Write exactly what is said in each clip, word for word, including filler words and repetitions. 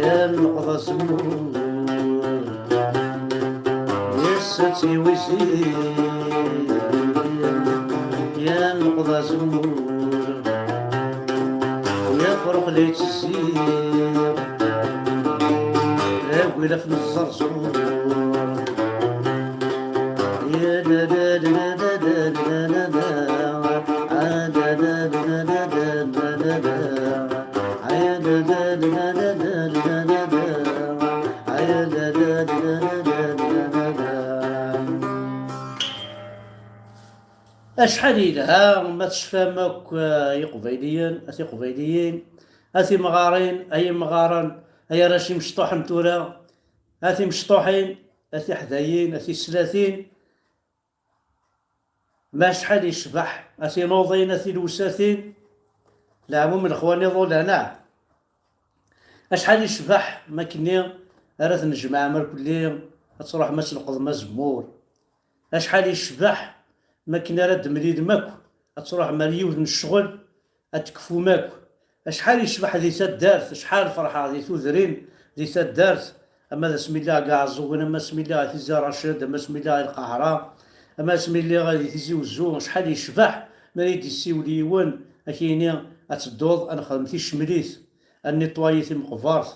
Ya nneqḍ azemmur, yes ad tiwizi. Ya nneqḍ azemmur, ya fruq la yettezzi. Agilaf n ẓẓerẓur. Acḥal yelha ma tecfam akk, eh, Iqbayliyen, a Tiqbayliyin, a timɣarin, a yimɣaren, ay arrac imecṭuḥen tura, a timecṭuḥin, a tiḥdayin, a tislatin, ma acḥal yecbeḥ, a tinuḍin, a tilewsatin, leɛmum n lexwani ḍulaneɛ. Acḥal yecbeḥ makken ara tnejmaɛem irkelli, ad truḥem ad tleqḍem azemmur. Acḥal yecbeḥ makken ara d-temlilem akk, ad truḥem ar yiwet n ccɣel, ad tekfum akk. Acḥal yecbeḥ di taddart, acḥal ferḥeɣ di tudrin, di taddart, ama d asmi lliɣ deg Iɛeẓẓugen, ama asmi lliɣ di Tizi Raced, ama asmi lliɣ di Lqahra, ama asmi lliɣ di Tizi Uzzu, acḥal yecbeḥ mi ara yi-d-yessiwel yiwen, ad k-yini ad tedduḍ ad nexdem ticemlit, ad nniṭwayi timeqbert,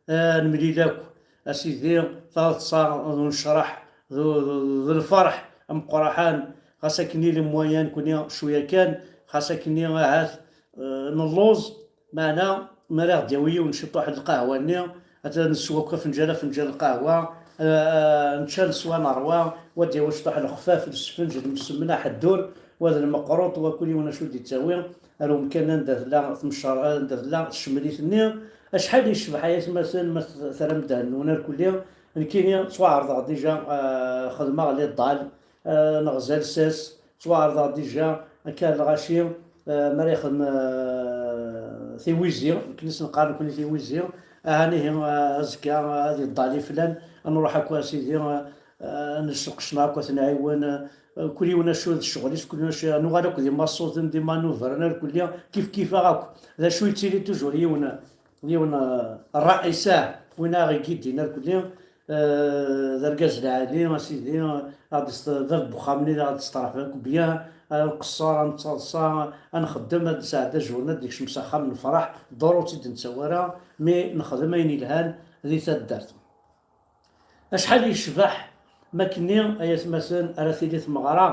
ad nemlil akk, a sidi, taḍsa d unecraḥ d, d, d lferḥ ameqqraḥan, ɣas akken i les moyens nekni cwiya kan, ɣas akken ahat, eh, nelluẓ, meɛna mi ara ɣ-d-yawi yiwen ciṭuḥ n lqahwa-nni, ad neswa akk afenǧal, afenǧal n lqahwa, eh, nečča neswa nerwa, wa d-yawi ciṭuḥ n lexfaf, lesfenǧ, lemsemna, ḥeddur, wa d lmeqruṭ, wa kul yiwen acu d-yettawi, ar umkan anda tella tmeccer-, anda tella tcemlit-nni. Acḥal yecbeḥ ay atmaten ma t-, terram ddehn-nwen arkelli. Nekkini ttwaɛerḍeɣ dija, eh, xedmeɣ les dalles, eh, neɣza lsas, ttwaɛerḍeɣ dija akka lɣaci, eh, mi ara yexdem, eh, tiwizi, nekkni s-neqqar nekkni tiwizi, ahan ihi, eh, azekka, eh, ad yeḍḍal iflan, ad nruḥ akk a sidi, eh, eh, ad nesseqcen akk, ad t-nɛiwen, eh, kul yiwen acu d ccɣel-is, kul yiwen acu, nuɣal akk d imaṣṣuten, d imanuvren, arkelli kif kif-aɣ akk. D acu yettili toujours yiwen, yiwen, eh, rraɛis, ah, win aɣ-igidin arkelli, eh, d argaz lɛali, a sidi, eh, ad s-, bab n uxxam-nni ad d-steṛḥeb akk bien, ad nqeṣṣer, ad nettaḍsa, ad nxeddem, ad nesɛedda journée, ad d-ikcem s axxam n lferḥ, ḍuru ur tt-id-nettawi ara, mi nexdem ayen yelhan di taddart. Acḥal yecbeḥ makken-nni, ay atmaten, ara tili tmeɣra,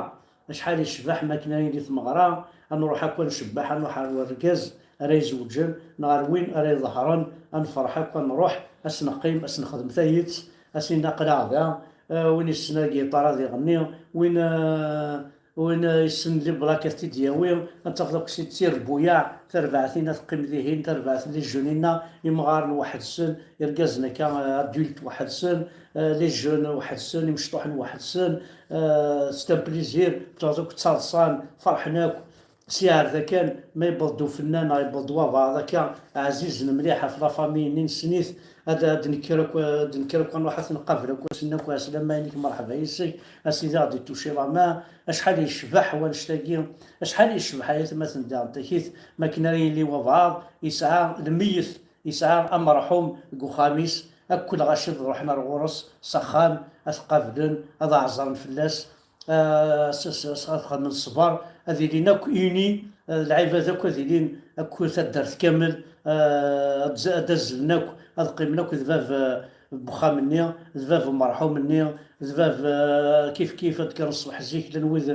acḥal yecbeḥ makken ara yili tmeɣra, ad nruḥ akk ad ncebbeḥ, ad nruḥ ar wergaz ara izewǧen, neɣ ar win ara iḍehren, ad nefreḥ akk, ad nruḥ, ad s-neqqim, ad s-nexdem tayet, ad s-nini aql-aɣ da, eh, win yessen agiṭar ad iɣenni, win, eh, Win, eh, yessen les plaques ad t-id-yawi, ad tafeḍ akk si d tirbuyaɛ, tarbaɛt-inna teqqim dihin, tarbaɛt n les jeunes-inna, imɣaren weḥd-sen, irgazen akka, eh, adultes weḥd-sen, eh, les jeunes weḥd-sen, imecṭuḥen weḥd-sen, eh, c'est un plaisir, tafeḍ akk ttaḍsan, ferḥen akk. Si ar da kan, ma yewweḍ-d ufennan, neɣ yewweḍ-d wabɛaḍ akka, ɛzizen mliḥ ɣef la famille-nni, nessen-it, ad, ad d-nekker akk, ad d-nekker akk, ad nruḥ ad t-nqabel akk, ad s-nini akk ɛeslama-inek, merḥba yes-k, a sidi, ad d-ituci la main, acḥal yecbeḥ wannect-agi, acḥal yecbeḥ ay atmaten daɣen takit, makken ara yili wabɛaḍ yesɛa lmeyyet, yesɛa amerḥum deg uxxam-is, akk lɣaci ad ruḥen ar ɣur-s s axxam, ad t-qablen, ad ɛeẓren fell-as, ah, s, s, s, ad xedmen ṣṣber, ad ilin akk unis, ah, lɛibad akk ad ilin akk taddart kamel, eh, ad z-, ad azzlen akk, ad qqimen akk d bab, eh, n wexxam-nni, d bab umerḥum-nni, d bab, eh, kif kif ad kkren ṣṣbeḥ zik, llan wid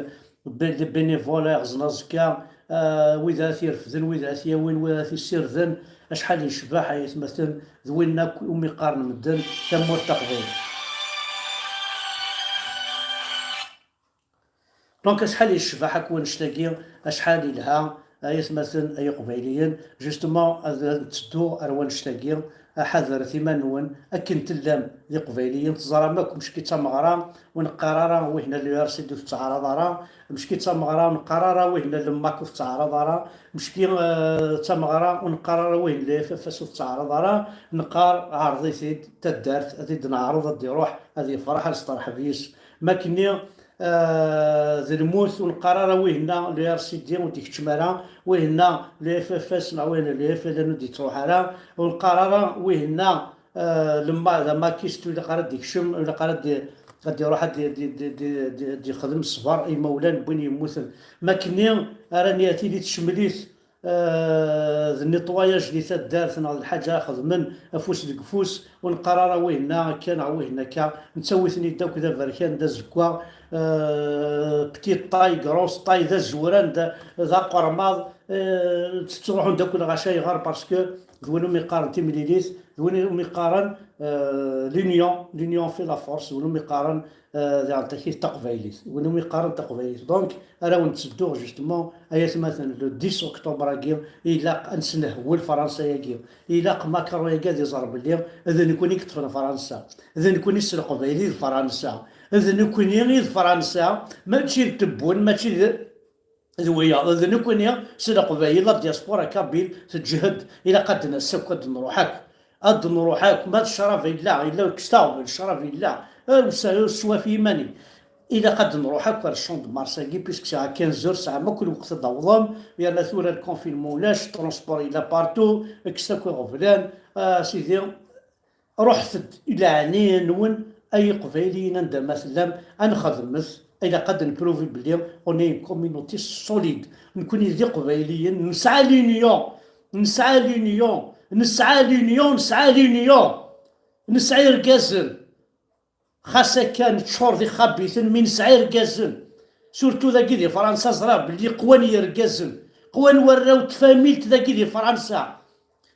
b-, d bénévoles ara iɣzen aẓekka, eh, wid ara t-irefden, wid ara t-yawin, wid ara t-issirden, acḥal yecbeḥ ay atmaten, d win akk umi qqaren medden tamurt taqbaylit. Donc, acḥal yecbeḥ akk wannect-agi, acḥal yelha, ay atmaten, ay iqbayliyen. Justement, ad, ad netteddu ar wannect-agi, ḥadret iman-nwen, akken tellam d iqbayliyen, teẓram akk mecki d tameɣra, ur neqqar ara wihna l'U R C D ur tettɛaraḍ ara, mecki d tameɣra, ur neqqar ara wihna l'M M A C ur tettɛaraḍ ara, mecki, eh, d tameɣra, ur neqqar ara wihna l'F F S ur tettɛaraḍ ara, neqqar ɛreḍ-it-id taddart, ad t-id-neɛreḍ, ad d-iruḥ, ad yefreḥ, ad nesteṛḥeb yis. Ma akken-nni, eh, d lmut, ur neqqar ara wihna l'U R C D ur d-ikeččem ara, wihna l'F F S neɣ wihna l'F L N ur d-ittruḥ ara, ur neqqar ara wihna, eh, lemma d amakist ur ilaq ara ad d-ikcem, ur ilaq ara ad d-, ad d-iruḥ ad d-, ad d-, ad d-, ad d-, ad d-yexdem ṣṣber i imawlan n win yemmuten. Ma akken-nni ara n-, tili tcemlit, eh, d nettoyage di taddart neɣ d lḥaǧa ara xedmen afus deg ufus, ur neqqar ara wihna akka neɣ wihna akka, nettawi-ten-id akk d aberkan, d azeggaɣ, eh, petite taille, grosse taille, d azewran, d, d aqermaḍ, eh, ttruḥun-d akk lɣaci. Ayɣer? Parce que d win umi qqaren timlilit, d win umi qqaren, eh, l'union, l'union fait la force, d win umi qqaren, eh, diɣen takit taqbaylit, d win umi qqaren taqbaylit. Donc, ara wen-ttedduɣ, justement, ay atmaten, le dix octobre-agi, ilaq ad nesnehwel Fransa-agi. Ilaq Macron-agi ad iẓer belli d nekkni i yeṭṭfen Fransa. D nekkni s Leqbayel i d Fransa. D nekkni i d Fransa, mačči d Tebbun, mačči d, d wiyaḍ. D nekkni s Leqbayel, la diaspora kabyle teǧhed. Ilaq ad d-nas akk, ad d-nruḥ akk. Ad d-nruḥ akk, ma d ccrab yella, yella kkes taɣbel, ccrab yella, eh, ur s-, ur swaf i yiman-im. Ilaq ad d-nruḥ akk ar Champ de Mars-agi, puisque c'est à quinze heures, tesɛam akk lweqt ad d-tawḍem, yerna tura le confinement ulac, transport yella partout, kkset akk iɣeblan, ah, sidi, ruḥet-d i leɛnaya-nwen, ay Iqbayliyen, anda ma tellam, ad nxedmet, ilaq ad nprouvi belli on est une communauté solide. Nekkni d Iqbayliyen, nesɛa l'union, nesɛa l'union, nesɛa l'union, nesɛa l'union, nesɛa irgazen. Xas akka neččur d ixabiten, mi nesɛa irgazen. Surtout dagi di Fransa, ẓriɣ belli qwan yergazen, qwan warraw n tfamilt dagi di Fransa.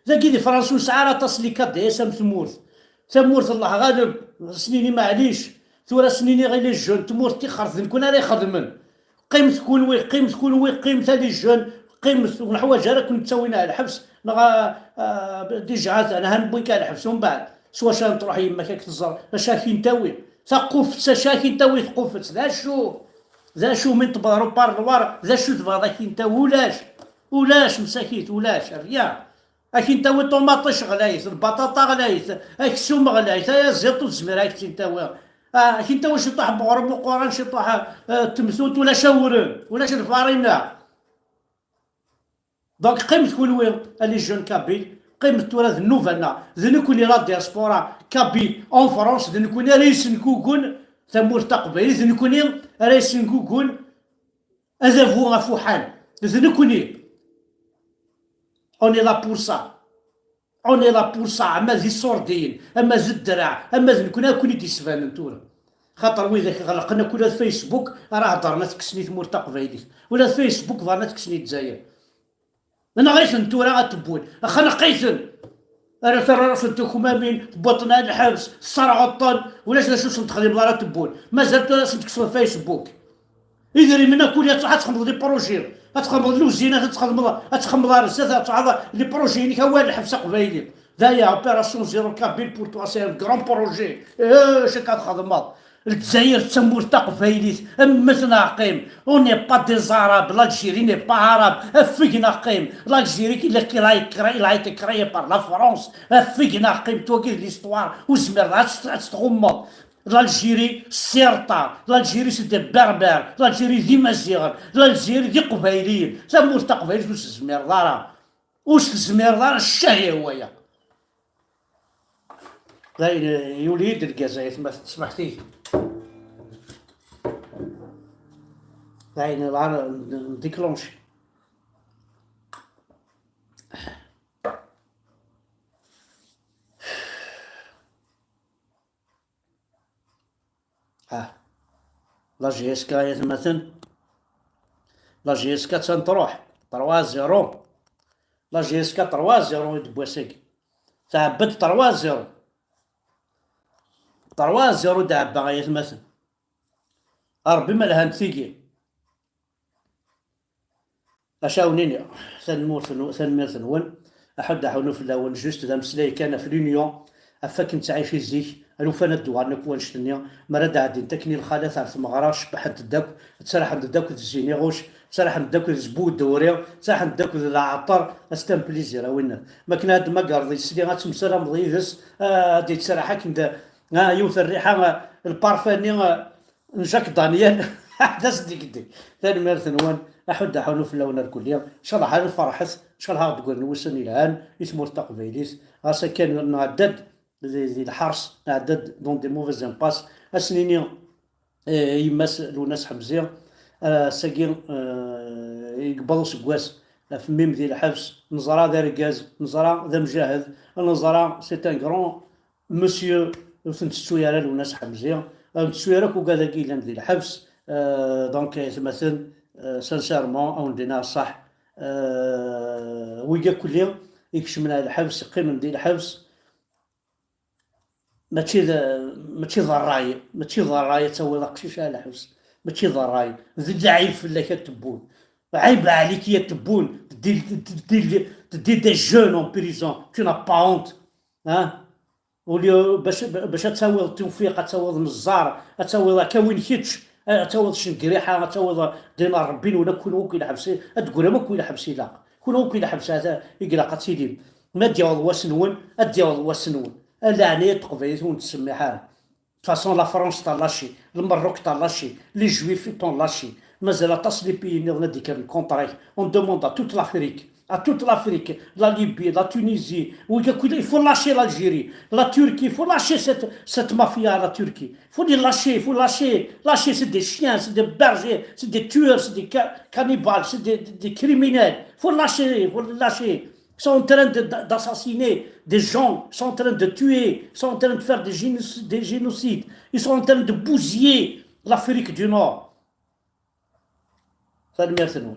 Dagi di Fransa ur nesɛi ara aṭas n les cadets am tmurt. Tamurt, Allah ɣaleb, s-nini maɛlic, tura s-nini ɣi les jeunes, tmurt tixert, d nekkni ara ixedmen. Qqimet kunwi, qqimet kunwi, qqimet a les jeunes, qqimet, ur neḥwaǧ ara kun-ttawin ar lḥebs, neɣ a, a, déjà atan, ha newwi-k ar lḥebs, umbeɛd, s wacu ara n-truḥ yemma-k ad k-tẓer, acu ara k-in-tawi? Taqufet, acu ara k-in-tawi tqufet? D acu? D acu mi n-tewweḍ ar uparlwar, d acu tebɣiḍ ad k-in-tawi? Ulac, ulac, msakit, ulac, rien. Ad k-in-tawi ṭumaṭic ɣlayet, lbaṭaṭa ɣlayet, aksum ɣlayet, ayaziḍ ur tezmir ad k-tt-in-tawi. Ah, ad k-in-tawi ciṭuḥ n weɣrum uquran, ciṭuḥ, ah, n temtunt, ulac awren, ulac lfarina. Donc, qqimet kunwi, a les jeunes kabyles, qqimet tura d nnuba-nneɣ, d nekkni la diaspora kabyle en France, d nekkni ara yessengugun tamurt taqbaylit, d nekkni ara yessengugun adabu afuḥan, d nekkni. On est là pour ça. On est là pour ça. Ama d iṣurdiyen, ama d ddreɛ, ama d nekkni ad ken-id-isbanen tura. Xaṭer widak ɣelqen akk ula d Facebook, ara heddren ad t-kksen i tmurt taqbaylit. Ula d Facebook bɣan ad t-kksen i Lezzayer. Nɣet-iten tura ad tewwun. Xneq-iten. Ara terrasen tukmamin, tewwiḍ-ten ar lḥebs, tesserɣeḍ-ten, ulac d acu sen-texdimeḍ ara tewwun. Mazal tura ad sen-tekkseḍ Facebook. Idrimen akk ula ad txedmeḍ des projets, ad txedmeḍ luzinat, ad txedmeḍ, ad txedmeḍ ar zdat, ad tɛaḍ les projets-inek, awal lḥebs aqbayli. D aya, opération zéro kabyle pour toi, c'est un grand projet. Eh, acu akka txedmeḍ? Lezzayer d tamurt taqbaylit, mmet neɣ qqim. On n'est pas des arabes, l'Algérie n'est pas arabe. Afeg neɣ qqim. L'Algérie, il a, il a, il a été créé par la France. Afeg neɣ qqim, tagi d l'histoire, ur zmireḍ ad tt-, ad tt-tɣummeḍ. L'Algérie, c'est l'Algérie, c'est des Berbères, l'Algérie d Imaziɣen, l'Algérie d Iqbayliyen. Tamurt taqbaylit ur s-tezmireḍ ara. Ur s-tezmireḍ ara, ccah ya waya. Dayen, yuli-yi-d lgaz, ay atma, tesmaḥt-iyi. Dayen, bɣa n-, n-, déclencher. Ah, la J S K ay atmaten, la J S K attan truḥ, trois zéro. La J S K trois zéro i d-wwin ass-agi. Tɛebba-d trois zéro. Trois zéro d-tɛebba ay atmaten. A Ṛebbi ma lhant tigi. Acu ara wen-iniɣ? Tanemmirt-nwen, tanemmirt-nwen. Aḥud aḥunu fell-awen, juste d ameslay kan ɣef l'union, ɣef wakken ttɛici zik, alufan ad d-uɣalen akk wannect-nni, mi ara d-ɛeddint akken i lxalat ar tmeɣra, cebbḥent-d akk, ttraḥent-d akk d zzin iɣuc, ttraḥent-d akk d zbu dewri, ttraḥent-d akk d leɛṭer, c'est un plaisir a winna. Ma akken ad d-mmagreḍ yesli, ad temsalameḍ yid-s, ah, ad d-yettraḥ akken d, ah, yiwet rriḥa, ah, lparfa-nni, ah, n Jacques Daniel, d as-d-igdeg. Tanemmirt-nwen, aḥud aḥunu fell-awen rkulli. Ncallah ad nferḥet, ncallah ad d-ggren wussan ilhan i tmurt taqbaylit. Ɣas akken nɛedda-d di, di lḥers, nɛedda-d dans des mauvaises impasses. Ad s-nini, eh, yemma-s Lwennas Ḥemzi, eh, ass-agi, eh, yewweḍ useggas, ɣef mmi-m di lḥebs, neẓra d argaz, neẓra d amjahed, neẓra c'est un grand monsieur, ur t-nettettu ara Lwennas Ḥemzi, ur nettettu ara akk ugad-agi yellan di lḥebs, eh, donc, eh, atmaten, eh, sincèrement, ad wen-d-iniɣ ṣṣeḥ, eh, wigi akk-nni ikecmen ar lḥebs, qqimen di lḥebs, mačči d, mačči d ṛṛay, mačči d ṛṛay ad tawiḍ aqcic ar lḥebs, mačči d ṛṛay, d lɛib fell-ak ad t-wwun, ɛib ɛlik ad t-wwun, teddi, teddi, teddi des jeunes en prison, tu n'as pas honte, hein? Au lieu bac, bac ad tawiḍ tewfiq, ad tawiḍ meẓẓar, ad tawiḍ akka win kečč, ad tawiḍ cengriḥa, ad tawiḍ din Ṛebbi-nwen akk, kunwi akk i lḥebs, ad d-teggrim akk i lḥebs ilaq. Kunwi akk i lḥebs, ata, i ilaq ad tilim. Ma ad d-yaweḍ wass-nwen, ad d-yaweḍ wass-nwen. A leɛnaya n teqbaylit ur nettsemmiḥ ara. De toute façon, la France t'a lâché, le Maroc t'a lâché, les Juifs t'ont lâché. Mazal aṭas les pays nniḍen ad d-ikkren contre-k. On demande à toute l'Afrique, à toute l'Afrique, la Libye, la Tunisie, wigi akk, il faut lâcher l'Algérie, la Turquie, il faut lâcher cette, cette mafia, la Turquie. Il faut les lâcher, il faut lâcher, lâcher, c'est des chiens, c'est des bergers, c'est des tueurs, c'est des ca-, cannibales, c'est des, des, des criminels. Il faut lâcher, il faut les lâcher. Ils sont en train de, d'assassiner des gens, ils sont en train de tuer, ils sont en train de faire des génoc-, des génocides, ils sont en train de bousiller l'Afrique du Nord. Tanemmirt-nwen.